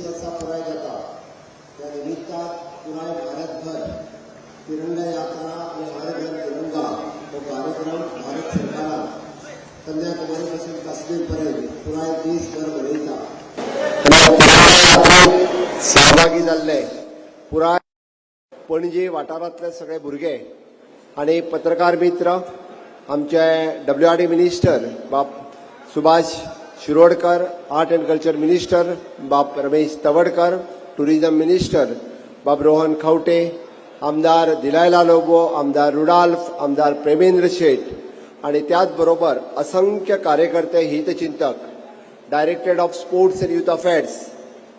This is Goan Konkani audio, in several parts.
वर्सां पुराय जाता. त्या निमित्तान पुराय भारतभर तिरंगा यात्रा आणि हर घर तिरंगा हो कार्यक्रम भारत सरकारान कन्याकुमारी पासून काश्मीर पर्यंत पुराय देशभर मनयता. आनी ह्या तिरंगा यात्रेत सहभागी जाल्ले पुराय पणजे वाठारांतले सगळे भुरगे आणि पत्रकार मित्र, आमचे डब्ल्यूआरडी मिनिस्टर बाब Subhash Shirodkar, art and culture minister बाब रमेश तवडकर, टुरिझम मिनिस्टर बाब रोहन खंवटे, आमदार दिलायला लोबो, आमदार रुडाल्फ, आमदार प्रेमेंद्र शेट आणि त्याचबरोबर असंख्य कार्यकर्ते, हितचिंतक, Directorate of Sports and Youth Affairs,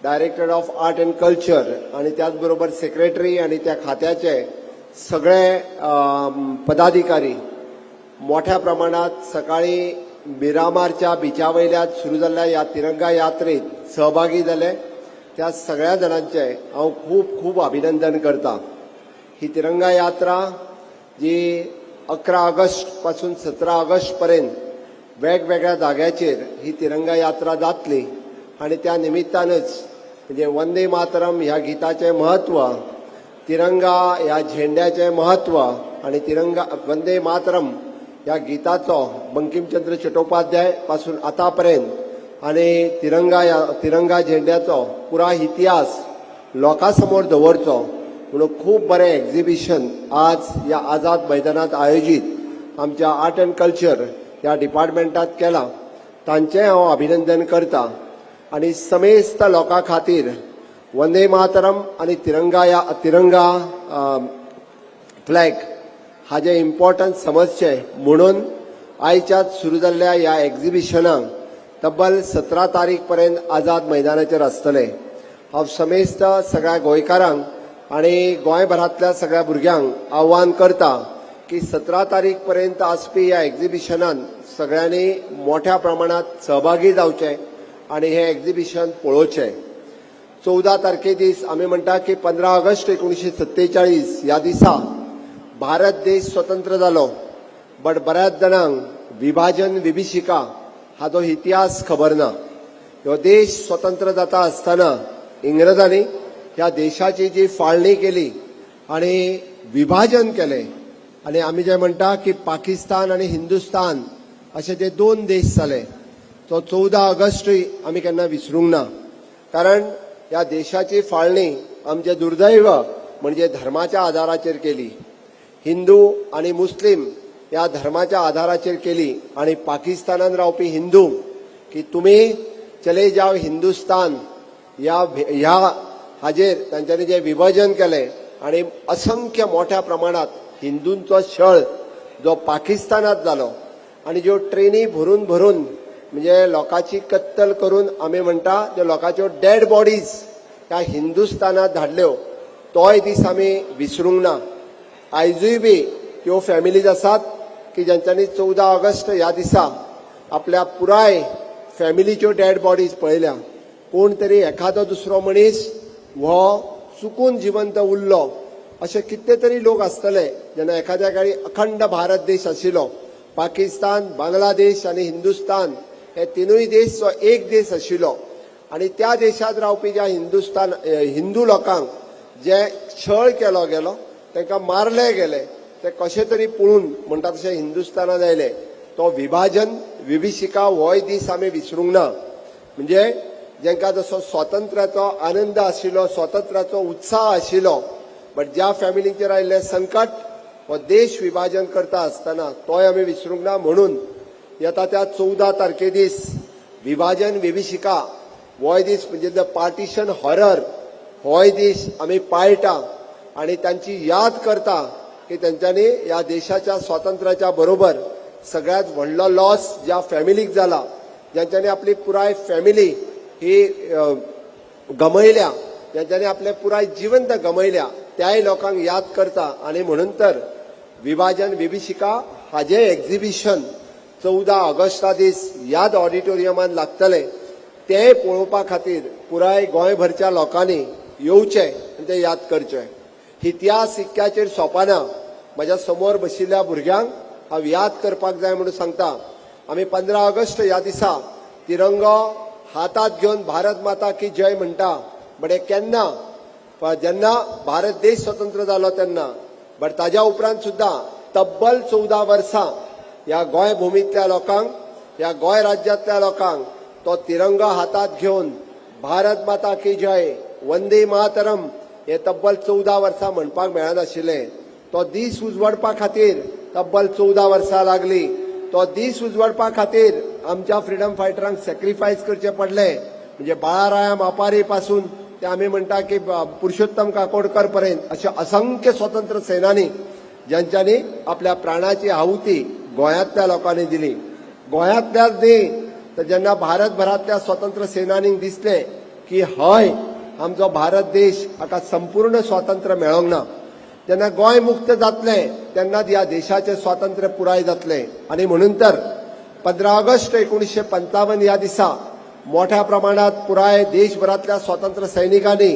Directorate of Art and Culture आणि त्याचबरोबर सेक्रेटरी आणि त्या खात्याचे सगळे पदाधिकारी मोठ्या प्रमाणात सकाळी मिरामारच्या बिचा वयल्या सुरू जाल्ल्या ह्या तिरंगा यात्रेत सहभागी जाले. त्या सगळ्या जाणांचे हांव खूब खूब अभिनंदन करता. ही तिरंगा यात्रा जी 11 ऑगस्ट पासून 17 ऑगस्ट पर्यंत वेगवेगळ्या जाग्याचेर ही तिरंगा यात्रा जातली आणि त्या निमित्तानच म्हणजे वंदे मातरम ह्या गीताचें म्हत्व, तिरंगा ह्या झेंड्याचें म्हत्व आणि तिरंगा वंदे मातरम ह्या गीताचो बंकिमचंद्र चट्टोपाध्याय पासून आतापर्यंत आणि तिरंगा ह्या तिरंगा झेंड्याचो पुराय इतिहास लोकां समोर दवरचो म्हणून खूब बरें एक्झिबिशन आज ह्या आझाद मैदानात आयोजीत आमच्या आर्ट अँड कल्चर ह्या डिपार्टमेंटात केलां. तांचें हांव अभिनंदन करता आणि समेस्त लोकां खातीर वंदे मातरम आणि तिरंगा या तिरंगा फ्लॅग हाजें इम्पॉर्टन्स समजचें म्हणून आयच्यात सुरू जाल्ल्या ह्या एक्झिबिशनाक तब्बल 17 तारीख पर्यंत आझाद मैदानाचेर आसतलें. हांव समेस्त सगळ्या गोंयकारांक आणि गोंयभरांतल्या सगळ्या भुरग्यांक आव्हान करता की 17 तारीख पर्यंत आसपी ह्या एक्झिबिशनान सगळ्यांनी मोठ्या प्रमाणात सहभागी जावचें आणि हें एक्झिबिशन पळोवचें. 14 तारखे दीस आमी म्हणटा की 15 ऑगस्ट 1947 ह्या दिसा भारत देश स्वतंत्र जालो, बट बऱ्याच जाणांक विभाजन विभिषिका हाजो इतिहास खबर ना. ह्यो देश स्वतंत्र जाता आसतना इंग्रजांनी ह्या देशाची जी फाळणी केली आणि विभाजन केलें आणि आमी जे म्हणटा की पाकिस्तान आणि हिंदुस्तान अशे ते दोन देश जाले, तो 14 ऑगस्टूय आमी केन्ना विसरूंक ना. कारण ह्या देशाची फाळणी आमचें दुर्दैव म्हणजे धर्माच्या आधाराचेर केली. हिंदू आणि मुस्लीम ह्या धर्माच्या आधाराचेर केली आणि पाकिस्तानान रावपी हिंदू की तुमी चले जाव हिंदुस्तान ह्या ह्या हाजेर तांच्यांनी जे विभाजन केलें आणि असंख्य मोठ्या प्रमाणात हिंदूंचो छळ जो पाकिस्तानात जालो आणि ज्यो ट्रेनी भरून भरून म्हणजे लोकांची कत्तल करून आमी म्हणटा त्यो लोकांच्यो डेड बॉडीज ह्या हिंदुस्तानात धाडल्यो, तोय दीस आमी विसरूंक ना. आयजूय बी त्यो फॅमिलीज आसात की ज्यांच्यांनी 14 ऑगस्ट ह्या दिसा आपल्या पुराय फॅमिलीच्यो डेड बॉडीज पळयल्या. कोण तरी एखादो दुसरो मनीस हो चुकून जिवंत उरलो अशे कितले तरी लोक आसतले. जेन्ना एखाद्या काळी अखंड भारत देश आशिल्लो, पाकिस्तान, बांगलादेश आनी हिंदुस्तान हे तिनूय देश एक देश आशिल्लो आनी त्या देशांत रावपी ज्या हिंदुस्तान हिंदू लोकांक जे छळ केलो गेलो, तांकां मारले गेले, ते कशे तरी पळून म्हणटा तशे हिंदुस्तानात आयले. तो विभाजन विभिषिका होय दीस आमी विसरूंक ना. म्हणजे जेंका जसो स्वातंत्र्याचो आनंद आशिल्लो, स्वातंत्र्याचो उत्साह आशिल्लो, बट ज्या फॅमिलींचेर आयिल्लें संकट हो देश विभाजन करता आसतना, तोय आमी विसरूंक ना. म्हणून येता त्या 14 तारखे दीस विभाजन विभिषिका होय दीस, म्हणजे the partition horror होय दीस आमी पाळटा आणि तांची याद करता की तेंच्यांनी ह्या देशाच्या स्वातंत्र्याच्या बरोबर सगळ्यात व्हडलो लॉस ज्या फॅमिलीक जाला, ज्यांच्यांनी आपली पुराय फॅमिली ही गमयल्या, ज्यांच्यांनी आपले पुराय जिवंत गमयल्या, त्याय लोकांक याद करता. आणि म्हणून तर विभाजन विभिषिका हाजें एक्झिबिशन 14 ऑगस्टा दीस याद ऑडिटोरियमान लागतलें. तें पळोवपा खातीर पुराय गोंयभरच्या लोकांनी येवचें आनी तें याद करचें. इतिहास इतक्याचेर सोंपना. म्हज्या समोर बशिल्ल्या भुरग्यांक हांव याद करपाक जाय म्हणून सांगता. आमी 15 ऑगस्ट ह्या दिसा तिरंगो हातात घेवन भारत माता की जय म्हणटा. बट हे केन्ना? जेन्ना भारत देश स्वतंत्र जालो तेन्ना. बट ताज्या उपरांत सुद्दां तब्बल 14 वर्सां ह्या गोंय भुमींतल्या लोकांक, ह्या गोंय राज्यांतल्या लोकांक तो तिरंगा हातात घेवन "भारत माता की जय, वंदे मातरम" हे तब्बल 14 वर्सां म्हणपाक मेळनाशिल्लें. तो दीस उजवाडपा खातीर तब्बल 14 वर्सां लागली. तो दीस उजवाडपा खातीर आमच्या फ्रिडम फायटरांक सॅक्रिफायस करचे पडले. म्हणजे बाळाराया मापारी पासून ते आमी म्हणटा की पुरुषोत्तम काकोडकर पर्यंत अशे असंख्य स्वतंत्र सेनानी ज्यांच्यानी आपल्या प्राणाची आहुती गोंयांतल्या लोकांनी दिली. गोंयांतल्याच न्ही, तर जेन्ना भारतभरांतल्या स्वतंत्र सेनानींक दिसलें की हय, आमचो भारत देश हाका संपूर्ण स्वातंत्र्य मेळोंक ना, जेन्ना गोंय मुक्त जातलें तेन्नाच ह्या देशाचें स्वातंत्र्य पुराय जातलें. आनी म्हणून तर 15 ऑगस्ट 1955 ह्या दिसा मोठ्या प्रमाणात पुराय देशभरांतल्या स्वतंत्र सैनिकांनी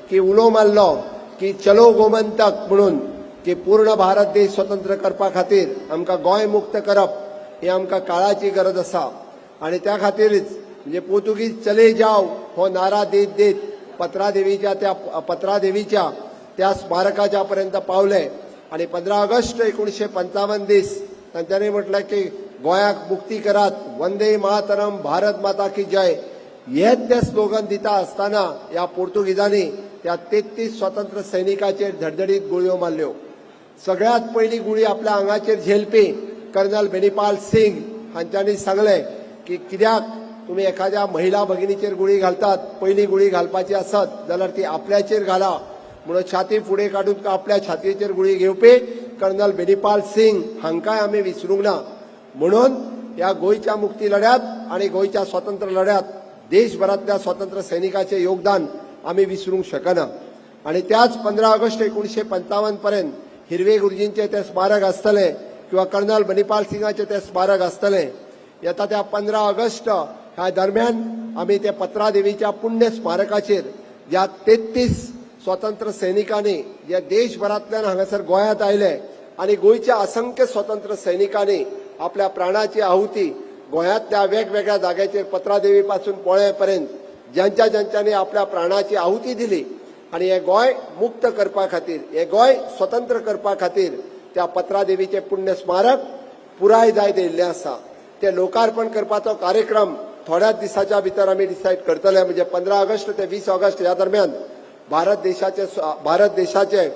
की उलो मारलो की "चलो गोमंतक" म्हणून, की पूर्ण भारत देश स्वतंत्र करपा खातीर आमकां गोंय मुक्त करप ही आमकां काळाची गरज आसा. आणि त्या खातीरच म्हणजे "पोर्तुगीज चले जाव" हो नारा देत देत पत्रादेवीच्या त्या स्मारकाच्या पर्यंत पावले. आणि 15 ऑगस्ट 1955 दीस तांच्यांनी म्हटलं की गोंयाक मुक्ती करात, "वंदे मातरम, भारत माता की जय" हेच ते स्लोगन दिता आसतना ह्या पोर्तुगीजांनी त्या 33 स्वतंत्र सैनिकाचेर धडधडीत गुळयो मारल्यो. सगळ्यात पयली गुळी आपल्या आंगाचेर झेलपी कर्नल बेनिपाल सिंग हांच्यांनी सांगलें की कित्याक तुम्ही एखाद्या महिला भगिनीचेर गुळी घालतात? पहिली गुळी घालपाची आसत जाल्यार ती आपल्याचेर घाला म्हणून छाती फुडें काडून आपल्या छातयेचेर गुळी घेवपी कर्नल बेनिपाल सिंग हांकांय आमी विसरूंक ना. म्हणून ह्या गोंयच्या मुक्ती लढ्यात आणि गोंयच्या स्वातंत्र्य लढ्यात देशभरातल्या स्वातंत्र्य सैनिकाचे योगदान आमी विसरूंक शकना. आणि त्याच 15 ऑगस्ट 1955 पर्यंत हिरवे गुरुजींचे ते स्मारक आसतलें किंवा कर्नल बनिपाल सिंगाचे ते स्मारक आसतलें, येता त्या 15 ऑगस्ट ह्या दरम्यान आमी ते पत्रादेवीच्या पुण्य स्मारकाचेर ज्या 33 स्वतंत्र सैनिकांनी, जे देशभरांतल्यान हांगासर गोंयांत आयले आनी गोंयच्या असंख्य स्वतंत्र सैनिकांनी आपल्या प्राणाची आहुती गोंयांतल्या वेगवेगळ्या जाग्याचेर पत्रादेवी पासून पोळे पर्यंत ज्यांच्या ज्यांच्यांनी आपल्या प्राणाची आहुती दिली आणि हे गोंय मुक्त करपा खातीर, हे गोंय स्वतंत्र करपा खातीर त्या पत्रादेवीचे पुण्य स्मारक पुराय जायत येयल्लें आसा. ते लोकार्पण करपाचो कार्यक्रम थोड्याच दिसाच्या भितर आमी डिसायड करतले. म्हणजे 15 ऑगस्ट ते 20 ऑगस्ट ह्या दरम्यान भारत देशाचे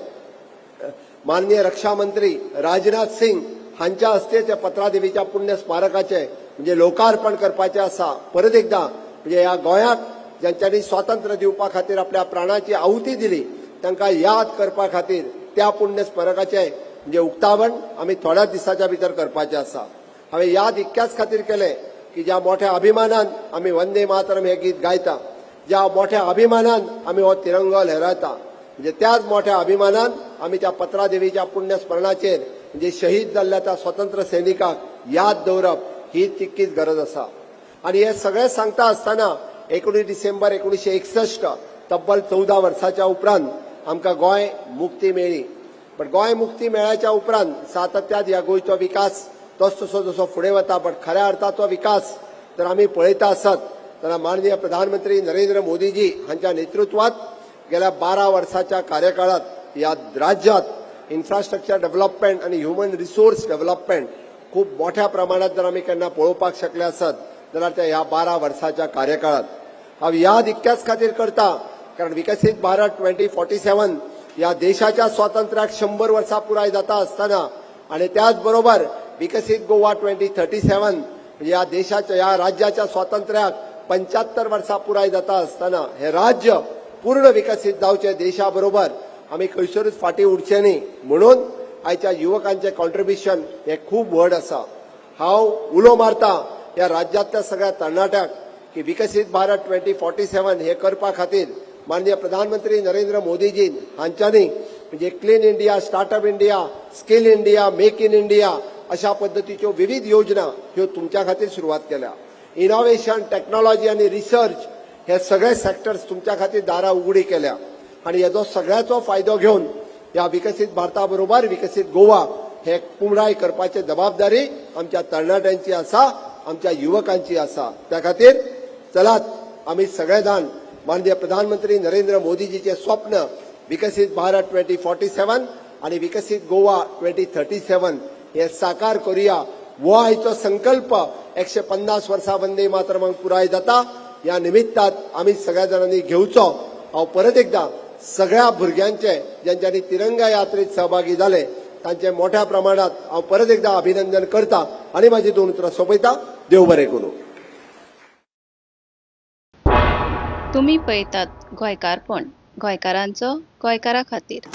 माननीय रक्षा मंत्री राजनाथ सिंग हांच्या हस्ते त्या पत्रादेवीच्या पुण्य स्मारकाचे म्हणजे लोकार्पण करपाचे आसा. परत एकदा म्हणजे ह्या गोंयाक ज्यांच्यांनी स्वातंत्र्य दिवपा खातीर आपल्या प्राणाची आहुती दिली तांकां याद करपा खातीर त्या पुण्य स्मारकाचे म्हणजे उक्तावण आमी थोड्याच दिसाच्या भितर करपाचें आसा. हांवें याद इतक्याच खातीर केलें की ज्या मोठ्या अभिमानान आमी "वंदे मातरम" हें गीत गायता, ज्या मोठ्या अभिमानान आमी हो तिरंगो लहरायता, म्हणजे त्याच मोठ्या अभिमानान आमी त्या पत्रादेवीच्या पुण्य स्मरणाचेर म्हणजे शहीद जाल्ल्या त्या स्वतंत्र सैनिकाक याद दवरप ही तितकीच गरज आसा. आणि हे सगळें सांगता आसतना 19 डिसेंबर 1961, तब्बल 14 वर्साच्या उपरांत आमकां गोंय मुक्ती मेळ्ळी. बट गोंय मुक्ती मेळ्ळ्याच्या उपरांत सातत्यात ह्या गोंयचो विकास तस तसो जसो फुडें वता, बट खऱ्या अर्थाचो विकास जर आमी पळयता आसत जाल्यार माननीय प्रधानमंत्री नरेंद्र मोदीजी हांच्या नेतृत्वात गेल्या 12 वर्साच्या कार्यकाळात ह्या राज्यात इन्फ्रास्ट्रक्चर डेव्हलपमेंट आणि ह्युमन रिसोर्स डेव्हलपमेंट खूप मोठ्या प्रमाणात जर आमी केन्ना पळोवपाक शकले आसत जाल्यार त्या ह्या 12 वर्साच्या कार्यकाळात. हांव याद इतक्याच खातीर करता कारण विकसीत भारत 2047 ह्या देशाच्या स्वातंत्र्याक 100 वर्सां पुराय जाता आसतना आणि त्याच बरोबर विकसीत गोवा 2037 म्हणजे ह्या देशाच्या, ह्या राज्याच्या स्वातंत्र्याक 75 वर्सां पुराय जाता आसतना हे राज्य पूर्ण विकसीत जावचे, देशा बरोबर आमी खंयसरूच फाटीं उरचे न्ही म्हणून आयच्या युवकांचे कॉन्ट्रिब्युशन हे खूब व्हड आसा. हांव उलो मारता ह्या राज्यांतल्या सगळ्या तरणाट्यांक की विकसीत भारत 2047 हे करपा खातीर माननीय प्रधानमंत्री नरेंद्र मोदीजी हांच्यांनी म्हणजे Clean India, Startup India, Skill India, Make in India अशा पद्दतीच्यो विविध योजना ह्यो तुमच्या खातीर सुरवात केल्या. इनोव्हेशन, टेक्नॉलॉजी आनी रिसर्च हे सगळे सेक्टर्स तुमच्या खातीर दारां उगडी केल्या आनी हेजो सगळ्याचो फायदो घेवन ह्या विकसीत भारता बरोबर विकसीत गोवा हे पुराय करपाची जबाबदारी आमच्या तरणाट्यांची आसा, आमच्या युवकांची आसा. त्या खातीर चलात, आमी सगळे जाण माननीय प्रधानमंत्री नरेंद्र मोदीजीचें स्वप्न विकसीत भारत 2047 आनी विकसीत गोवा 2037 हे साकार करुया हो आयचो संकल्प. 150 वर्सां वंदे मातरमाक पुराय जाता, ह्या निमित्तात आमी सगळ्या जाणांनी घेवचो. हांव परत एकदा सगळ्या भुरग्यांचे, ज्यांच्यानी तिरंगा यात्रेत सहभागी जाले, तांचे मोठ्या प्रमाणात हांव परत एकदा अभिनंदन करता आनी माझी दोन उतरां सोंपयता. देव बरें करूं. तुमी पळयतात गोंयकारपण, गोंयकारांचो गोंयकारा खातीर.